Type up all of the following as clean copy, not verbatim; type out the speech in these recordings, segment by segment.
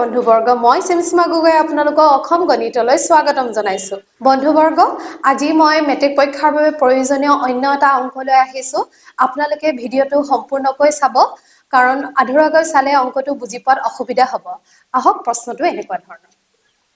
বন্ধুবৰ্গ, মই চিমচিমা গগৈ আপোনালোকক অসম গণিতলৈ স্বাগতম জনাইছো। বন্ধুবৰ্গ, আজি মই মেট্ৰিক পৰীক্ষাৰ বাবে প্ৰয়োজনীয় অন্য এটা অংক লৈ আহিছো। আপোনালোকে ভিডিঅ'টো সম্পূৰ্ণকৈ চাব, কাৰণ আধৰুৱাকৈ চালে অংকটো বুজি পোৱাত অসুবিধা হ'ব। আহক, প্ৰশ্নটো এনেকুৱা ধৰণৰ: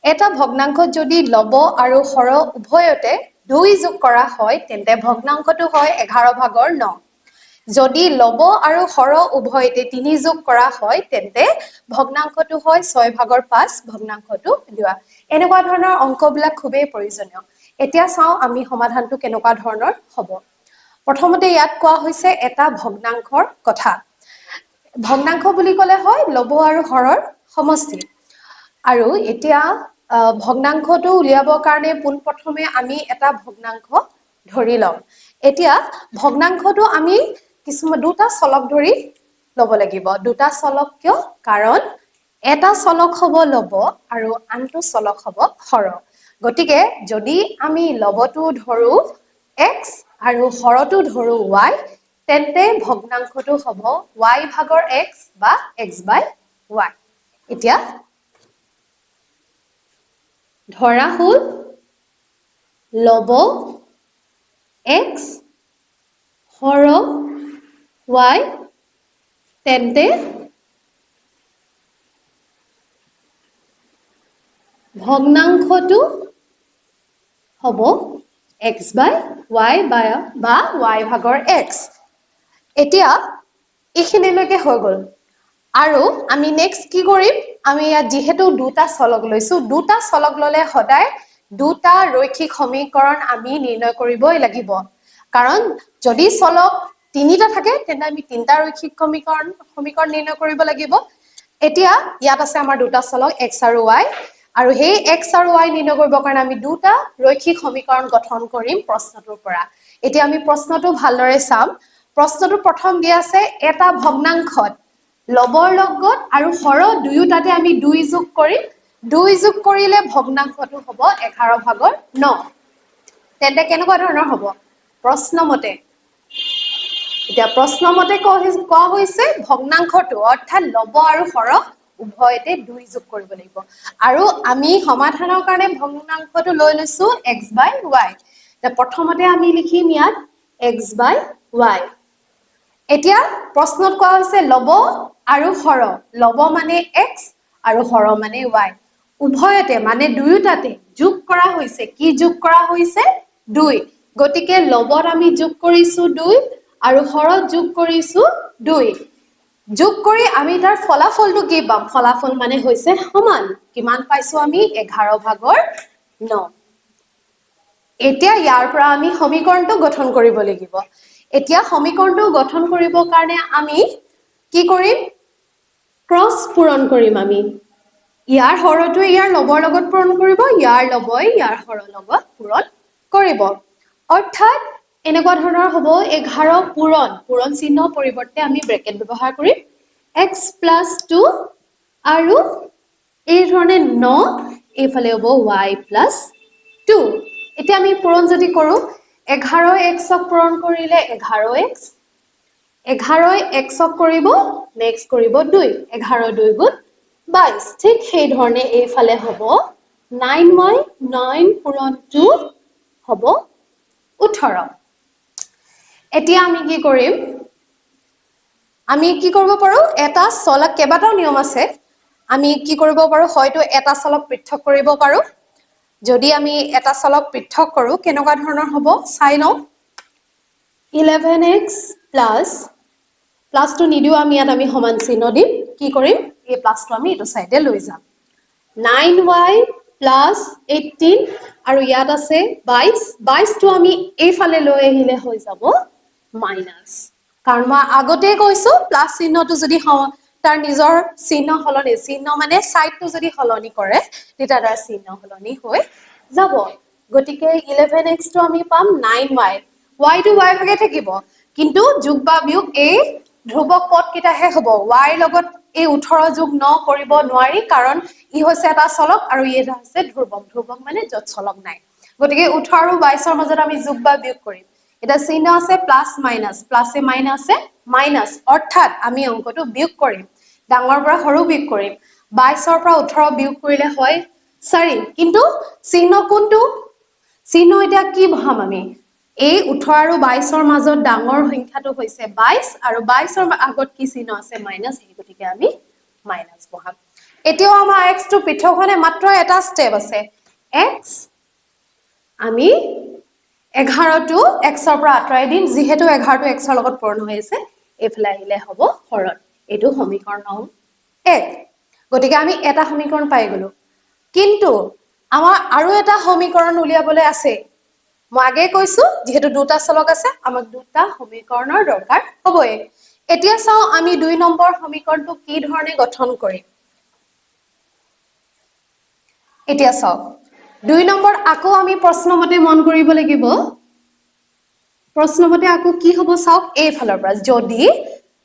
এটা ভগ্নাংশত যদি লব আৰু হৰ উভয়তে 2 যোগ কৰা হয়, তেন্তে ভগ্নাংশটো হয় 11 ভাগৰ 9। যদি লব আৰু হৰ উভয়তে 3 যোগ কৰা হয়, তেন্তে ভগ্নাংশটো হয় 6 ভাগৰ 5। ভগ্নাংশটো উলিওৱা। এনেকুৱা ধৰণৰ অংকবিলাক খুবেই প্ৰয়োজনীয়। এতিয়া চাওঁ আমি সমাধানটো কেনেকুৱা ধৰণৰ হ'ব। প্ৰথমতে ইয়াত কোৱা হৈছে এটা ভগ্নাংশৰ কথা। ভগ্নাংশ বুলি ক'লে হয় লব আৰু হৰৰ সমষ্টি। আৰু এতিয়া ভগ্নাংশটো উলিয়াবৰ কাৰণে পোনপ্ৰথমে আমি এটা ভগ্নাংশ ধৰি ল'ম। এতিয়া ভগ্নাংশটো আমি কিছুমান দুটা চলক ধৰি ল'ব লাগিব। দুটা চলক কিয়? কাৰণ এটা চলক হ'ব লব আৰু আনটো চলক হ'ব হৰ। গতিকে যদি আমি লবটো ধৰো এক্স আৰু হৰটো ধৰো ৱাই, তেন্তে ভগ্নাংশটো হ'ব ৱাই ভাগৰ এক্স বা এক্স বাই ৱাই। এতিয়া ধৰা হ'ল লব এক্স, হৰ ৱাই, তেন্তে ভগ্নাংশটো হ'ব এক্স বাই ৱাই বা ৱাই ভাগৰ এক্স। এতিয়া এইখিনিলৈকে হৈ গ'ল। আৰু আমি নেক্সট কি কৰিম? আমি ইয়াত যিহেতু দুটা চলক লৈছো, দুটা চলক ল'লে সদায় দুটা ৰৈখিক সমীকৰণ আমি নিৰ্ণয় কৰিবই লাগিব। কাৰণ যদি চলক তিনিটা থাকে, তেন্তে আমি তিনিটা ৰৈখিক সমীকৰণ নিৰ্ণয় কৰিব লাগিব। এতিয়া ইয়াত আছে আমাৰ দুটা চলক এক্স আৰু ৱাই। আৰু সেই এক্স আৰু ৱাই নিৰ্ণয় কৰিবৰ কাৰণে আমি দুটা ৰৈখিক সমীকৰণ গঠন কৰিম প্ৰশ্নটোৰ পৰা। এতিয়া আমি প্ৰশ্নটো ভালদৰে চাম। প্ৰশ্নটো প্ৰথম দিয়া আছে, এটা ভগ্নাংশত লবৰ লগত আৰু হৰ দুয়োটাতে আমি 2 যোগ কৰিম। 2 যোগ কৰিলে ভগ্নাংশটো হ'ব 11 ভাগৰ 9। তেন্তে কেনেকুৱা ধৰণৰ হ'ব প্ৰশ্নমতে? এতিয়া প্ৰশ্নমতে কোৱা হৈছে ভগ্নাংশটো, অৰ্থাৎ লব আৰু হৰ উভয়তে 2 যোগ কৰিব লাগিব। আৰু আমি সমাধানৰ কাৰণে ভগ্নাংশটো লৈ লৈছো এক্স বাই ৱাই। প্ৰথমতে আমি লিখিম ইয়াত এক্স বাই ৱাই। এতিয়া প্ৰশ্নত কোৱা হৈছে লব আৰু হৰ। লব মানে এক্স আৰু হৰ মানে ৱাই। উভয়তে মানে দুয়োটাতে যোগ কৰা হৈছে। কি যোগ কৰা হৈছে? 2। গতিকে লবত আমি যোগ কৰিছো 2 আৰু হৰত যোগ কৰিছো 2। যোগ কৰি আমি তাৰ ফলাফলটো কি পাম? ফলাফল মানে হৈছে সমান। কিমান পাইছো আমি? 11 ভাগৰ 9। এতিয়া ইয়াৰ পৰা আমি সমীকৰণটো গঠন কৰিব লাগিব। এতিয়া সমীকৰণটো গঠন কৰিবৰ কাৰণে আমি কি কৰিম? ক্ৰছ পূৰণ কৰিম আমি। ইয়াৰ হৰটোৱে ইয়াৰ লবৰ লগত পূৰণ কৰিব, ইয়াৰ লবই ইয়াৰ হৰৰ লগত পূৰণ কৰিব। অৰ্থাৎ এনেকুৱা ধৰণৰ হ'ব: 11 পূৰণ, পূৰণ চিহ্নৰ পৰিৱৰ্তে আমি ব্ৰেকেট ব্যৱহাৰ কৰিম, এক্স প্লাছ টু আৰু এই ধৰণে ন, এইফালে হ'ব ৱাই প্লাছ টু। এতিয়া আমি পূৰণ যদি কৰোঁ, 11 এক্সক পূৰণ কৰিলে 11 এক্স, 11 এক্সক কৰিব, নেক্সট কৰিব 2, 11 2 গুণ 22। ঠিক সেইধৰণে এইফালে হ'ব নাইন ৱাই, নাইন পূৰণ টু হ'ব 18। এতিয়া আমি কি কৰিম? আমি কি কৰিব পাৰো? এটা চলক, কেইবাটাও নিয়ম আছে। আমি কি কৰিব পাৰো? হয়তো এটা চলক পৃথক কৰিব পাৰো। যদি আমি এটা চলক পৃথক কৰো, কেনেকুৱা ধৰণৰ হ'ব চাই লওঁ। 11 এক্স প্লাছ, প্লাছটো নিদিওঁ আমি ইয়াত, আমি সমান চিহ্ন দিম। কি কৰিম? এই প্লাছটো আমি এইটো চাইডে লৈ যাম। নাইন ৱাই প্লাছ 18 আৰু ইয়াত আছে 22। 22টো আমি এইফালে লৈ আহিলে হৈ যাব মাইনাছ। কাৰণ মই আগতেই কৈছো, প্লাছ চিহ্নটো যদি তাৰ নিজৰ চিহ্ন সলনি, চিহ্ন মানে চাইডটো যদি সলনি কৰে, তেতিয়া তাৰ চিহ্ন সলনি হৈ যাব। গতিকে 11 এক্সটো আমি পাম নাইন ৱাই, ৱাইটো ৱাই ভাগে থাকিব, কিন্তু যোগ বা বিয়োগ এই ধ্ৰুৱক পদ কেইটাহে হ'ব। ৱাইৰ লগত এই 18 যোগ ন কৰিব নোৱাৰি, কাৰণ ই হৈছে এটা চলক আৰু ই এটা হৈছে ধ্ৰুৱক। ধ্ৰুৱক মানে য'ত চলক নাই। গতিকে 18 আৰু 22ৰ মাজত আমি যোগ বা বিয়োগ কৰিম। এতিয়া চিহ্ন আছে প্লাছ মাইনাছ, প্লাছে মাইনাছে মাইনাছ, অৰ্থাৎ আমি অংকটো বিয়োগ কৰিম। ডাঙৰ পৰা সৰু বিয়োগ কৰিম। বাইছৰ পৰা 18 বিয়োগ কৰিলে হয় 4, কিন্তু চিহ্ন কোনটো? চিহ্ন এতিয়া কি বহাম আমি? এই 18 আৰু 22ৰ মাজত ডাঙৰ সংখ্যাটো হৈছে 22, আৰু 22ৰ আগত কি চিহ্ন আছে? মাইনাছ, সেই গতিকে আমি মাইনাছ বহাম। এতিয়াও আমাৰ এক্সটো পৃথক হোৱা নাই, মাত্ৰ এটা ষ্টেপ আছে। এক্স আমি 11টো এক্সৰ পৰা আঁতৰাই দিম, যিহেতু 11টো এক্সৰ লগত পূৰণ হৈ আছে, এইফালে আহিলে হ'ব হৰণ। এইটো সমীকৰণ নং 1। গতিকে আমি এটা সমীকৰণ পাই গলো, কিন্তু আমাৰ আৰু এটা সমীকৰণ উলিয়াবলৈ আছে। মই আগেয়ে কৈছো, যিহেতু দুটা চলক আছে, আমাক দুটা সমীকৰণৰ দৰকাৰ হ'বই। এতিয়া চাওঁ আমি 2 নম্বৰ সমীকৰণটো কি ধৰণে গঠন কৰিম। এতিয়া চাওক, 2 নম্বৰ আকৌ আমি প্ৰশ্নমতে মন কৰিব লাগিব। প্ৰশ্নমতে আকৌ কি হ'ব চাওক, এইফালৰ পৰা যদি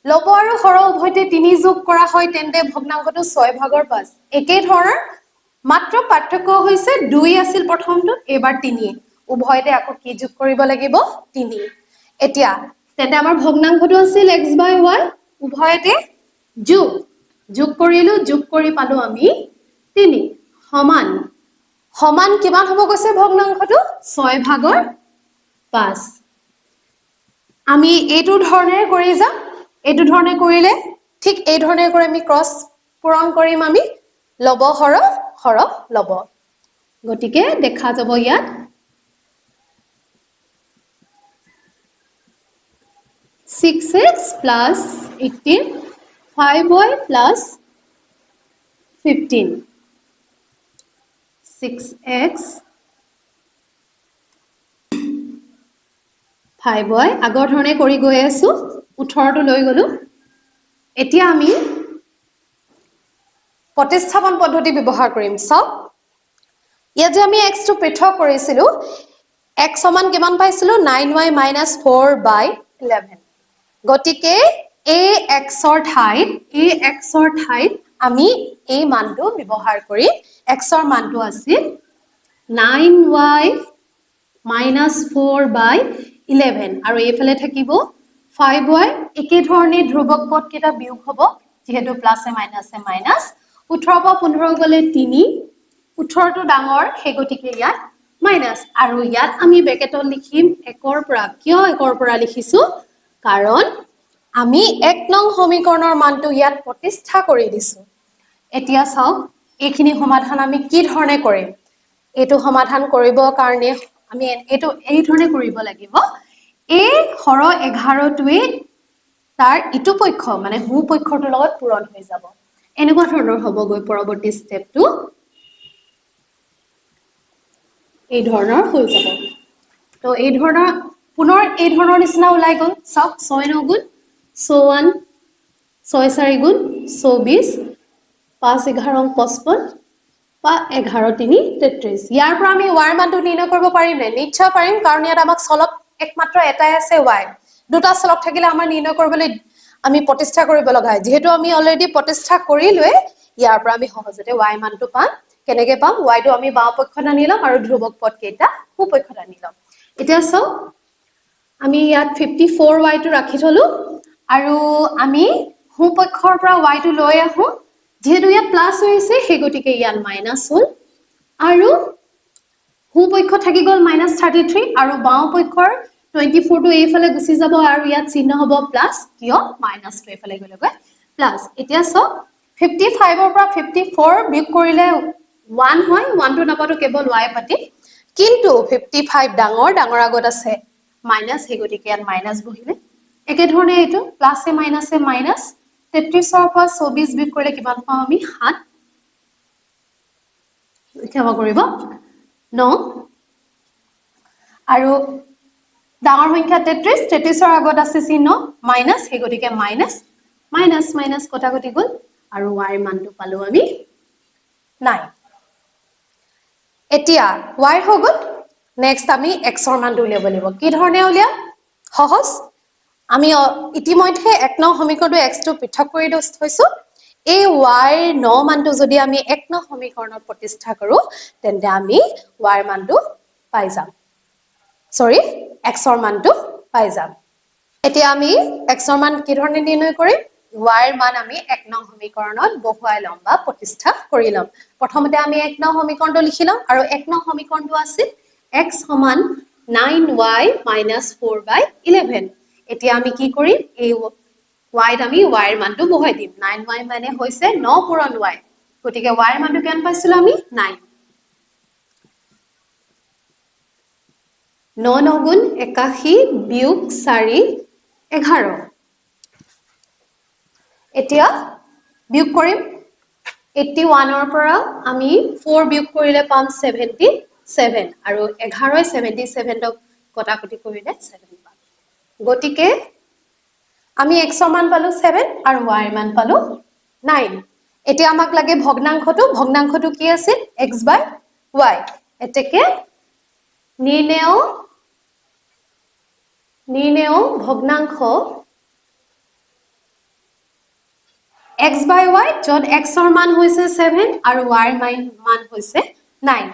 লব আৰু হৰ উভয়তে 3 যোগ কৰা হয় তেন্তে ভগ্নাংশটো 6/5। একে ধৰণৰ, মাত্ৰ পাৰ্থক্য হৈছে 2 আছিল প্ৰথমটোত, এইবাৰ 3। উভয়তে আকৌ কি যোগ কৰিব লাগিব? 3। এতিয়া তেন্তে আমাৰ ভগ্নাংশটো আছিল এক্স বাই ৱাই, উভয়তে যোগ, যোগ কৰিলো, যোগ কৰি পালো আমি 3 সমান, সমান কিমান হ'ব কৈছে ভগ্নাংশটো? 6/5। আমি এইটো ধৰণেৰে কৰি যাম। এইটো ধৰণে কৰিলে ঠিক এই ধৰণে কৰি আমি ক্ৰছ পূৰণ কৰিম, আমি লব হৰ, হৰ লব। গতিকে দেখা যাব ইয়াত six x plus eighteen, five y plus fifteen, six x five y. আগৰ ধৰণে কৰি গৈ আছো, 18টো লৈ গলো। এতিয়া আমি প্ৰতিস্থাপন পদ্ধতি ব্যৱহাৰ কৰিম। চাওক, ইয়াত যে আমি এক্সটো পৃথক কৰিছিলো, এক্স সমান কিমান পাইছিলো? Nine y minus four by eleven. গতিকে এই এক্সৰ ঠাইত আমি এই মানটো ব্যৱহাৰ কৰিম। এক্সৰ মানটো আছিল nine y minus four by eleven, আৰু এইফালে থাকিব ফাইভ ৱাই। একেধৰণে ধ্ৰুৱক পদকেইটা বিয়োগ হ'ব, যিহেতু প্লাছে মাইনাছে মাইনাছ। 18 পৰা 15 গ'লে 3, 18টো ডাঙৰ, সেই গতিকে ইয়াত মাইনাছ। আৰু ইয়াত আমি ব্ৰেকেটত লিখিম একৰ পৰা। কিয় একৰ পৰা লিখিছো? কাৰণ আমি 1 নং সমীকৰণৰ মানটো ইয়াত প্ৰতিষ্ঠা কৰি দিছো। এতিয়া চাওক, এইখিনি সমাধান আমি কি ধৰণে কৰিম। এইটো সমাধান কৰিবৰ কাৰণে আমি এইটো এই ধৰণে কৰিব লাগিব। এই হৰ 11টোৱে তাৰ ইটো পক্ষ মানে সোঁ পক্ষটোৰ লগত পূৰণ হৈ যাব। এনেকুৱা ধৰণৰ হ'বগৈ পৰৱৰ্তী ষ্টেপটো, এই ধৰণৰ হৈ যাব। এই ধৰণৰ পুনৰ এই ধৰণৰ নিচিনা ওলাই গ'ল। চাওক, ছয় ন গুণ চৌৱন, ছয় চাৰি গুণ চৌবিছ, পাঁচ এঘাৰ পঁচপন্ন, বা এঘাৰ তিনি তেত্ৰিছ। ইয়াৰ পৰা আমি ৱাইৰ মানটো নিৰ্ণয় কৰিব পাৰিম নে? নিশ্চয় পাৰিম, কাৰণ ইয়াত আমাক চলক একমাত্ৰ এটাই আছে ৱাই। দুটা চলক থাকিলে আমাৰ নিৰ্ণয় কৰিবলৈ আমি প্ৰতিষ্ঠা কৰিব লগা হয়। যিহেতু আমি অলৰেডি প্ৰতিষ্ঠা কৰিলোৱে, ইয়াৰ পৰা আমি সহজতে ৱাই মানটো পাম। কেনেকে পাম? ৱাইটো আমি বাওঁ পক্ষত আনি ল'ম আৰু ধ্ৰুৱক পদ কেইটা সোঁ পক্ষত আনি ল'ম। এতিয়া চাওক, আমি ইয়াত ফিফটি ফ'ৰ ৱাইটো ৰাখি থলো আৰু আমি সোঁ পক্ষৰ পৰা ৱাইটো লৈ আহো। যিহেতু ইয়াত প্লাছ হৈছে, সেই গতিকে ইয়াত মাইনাছ হ'ল, আৰু সোঁ পক্ষ থাকি গ'ল মাইনাছ থাৰ্টি থ্ৰী, আৰু বাওঁ পক্ষৰ টুৱেণ্টি ফ'ৰটো এইফালে গুচি যাব আৰু ইয়াত চিহ্ন হ'ব প্লাছ। কিয়? মাইনাছটো এইফালে গ'লেগৈ প্লাছ। এতিয়া চাওক, ফিফটি ফাইভৰ পৰা ফিফটি ফ'ৰ বিয়োগ কৰিলে ওৱান হয়, ওৱানটো নাপাতো, কেৱল ৱাই পাতিম। কিন্তু ফিফটি ফাইভ ডাঙৰ, ডাঙৰ আগত আছে মাইনাছ, সেই গতিকে ইয়াত মাইনাছ বহিলে। একেধৰণে এইটো প্লাছে মাইনাছে মাইনাছ, তেত্ৰিছৰ পৰা চৌবিছ বিয়োগ কৰিলে কিমান পাওঁ আমি? 7, ক্ষমা কৰিব, ন। আৰু ডাঙৰ সংখ্যা তেত্ৰিছ, তেত্ৰিছৰ আগত আছে চিহ্ন মাইনাছ, সেই গতিকে মাইনাছ, মাইনাছ মাইনাছ কটাকটি গ'ল আৰু ৱাইৰ মানটো পালো আমি নাইন। এতিয়া ৱাই হৈ গ'ল। নেক্সট আমি এক্সৰ মানটো উলিয়াব লাগিব। কি ধৰণে উলিয়াম? সহজ। আমি ইতিমধ্যে 1 নং সমীকৰণটো এক্সটো পৃথক কৰি থৈছো। এই ৱাইৰ ন মানটো যদি আমি 1 নং সমীকৰণত প্ৰতিষ্ঠা কৰো, তেন্তে আমি ৱাইৰ মানটো পাই যাম, চৰি, এক্সৰ মানটো পাই যাম। এতিয়া আমি এক্সৰ মান কি ধৰণে নিৰ্ণয় কৰিম? ৱাইৰ মান আমি 1 নং সমীকৰণত বহুৱাই ল'ম বা প্ৰতিষ্ঠা কৰি ল'ম। প্ৰথমতে আমি 1 নং সমীকৰণটো লিখি ল'ম আৰু 1 নং সমীকৰণটো আছিল x সমান 9y minus 4/11। এতিয়া আমি কি কৰিম, এই ৱাইত আমি ৱাইৰ মানটো বহুৱাই দিম। 9y মানে হৈছে 9 পূৰণ y, গতিকে ৱাইৰ মানটো কিমান পাইছিলো আমি 9। 9 9 গুণ 81 বিয়োগ 4 11। এতিয়া বিয়োগ কৰিম, 81ৰ পৰা আমি 4 বিয়োগ কৰিলে পাম 77 আৰু 11 77ক কটাকটি কৰিলে 7 পাম। গতিকে আমি x ৰ মান পালো 7 আৰু y ৰ মান পালো 9। এতিয়া আমাক লাগে ভগ্নাংশটো। ভগ্নাংশটো কি আছিল, x by y। এতেকে নিৰ্ণেয় ভগ্নাংশ x by y, য'ত x ৰ মান হৈছে 7 আৰু y ৰ মান হৈছে 9।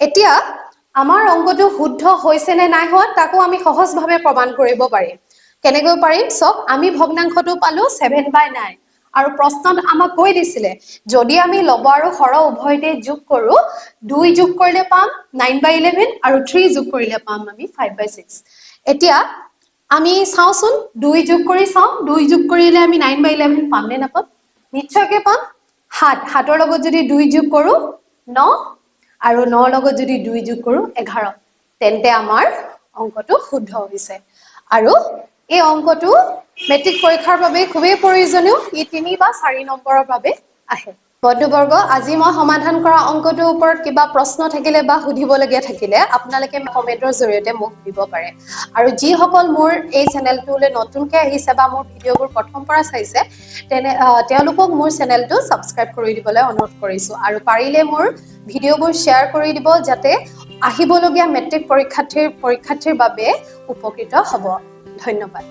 এতিয়া আমাৰ অংকটো শুদ্ধ হৈছে নে নাই হোৱা তাকো আমি সহজভাৱে প্ৰমাণ কৰিব পাৰিম। কেনেকৈ পাৰিম চাওক, আমি ভগ্নাংশটো পালো 7/9 আৰু প্ৰশ্নত আমাক কৈ দিছিলে যদি আমি লব আৰু হৰ উভয়তে যোগ কৰো, 2 যোগ কৰিলে পাম 9/11 আৰু 3 যোগ কৰিলে পাম আমি 5/6। এতিয়া আমি চাওঁচোন, 2 যোগ কৰি চাওঁ, 2 যোগ কৰিলে আমি 9/11 পাম নে নাপাম? নিশ্চয়কৈ পাম। 7ৰ লগত যদি 2 যোগ কৰো 9 আৰু 9ৰ লগত যদি 2 যোগ কৰো 11, তেন্তে আমাৰ অংকটো শুদ্ধ হৈছে। আৰু এই অংকটো মেট্ৰিক পৰীক্ষাৰ বাবে খুবেই প্ৰয়োজনীয়, ই 3 বা 4 নম্বৰৰ বাবে আহে। বন্ধুবৰ্গ, আজি মই সমাধান কৰা অংকটোৰ ওপৰত কিবা প্ৰশ্ন থাকিলে বা সুধিবলগীয়া থাকিলে আপোনালোকে কমেণ্টৰ জৰিয়তে মোক সুধিব পাৰে। আৰু যিসকল মোৰ এই চেনেলটোলৈ নতুনকৈ আহিছে বা মোৰ ভিডিঅ'বোৰ প্ৰথম পৰা চাইছে, তেওঁলোকক মোৰ চেনেলটো ছাবস্ক্ৰাইব কৰি দিবলৈ অনুৰোধ কৰিছোঁ। আৰু পাৰিলে মোৰ ভিডিঅ'বোৰ শ্বেয়াৰ কৰি দিব, যাতে আহিবলগীয়া মেট্ৰিক পৰীক্ষাৰ্থীৰ বাবে উপকৃত হ'ব। ধন্যবাদ।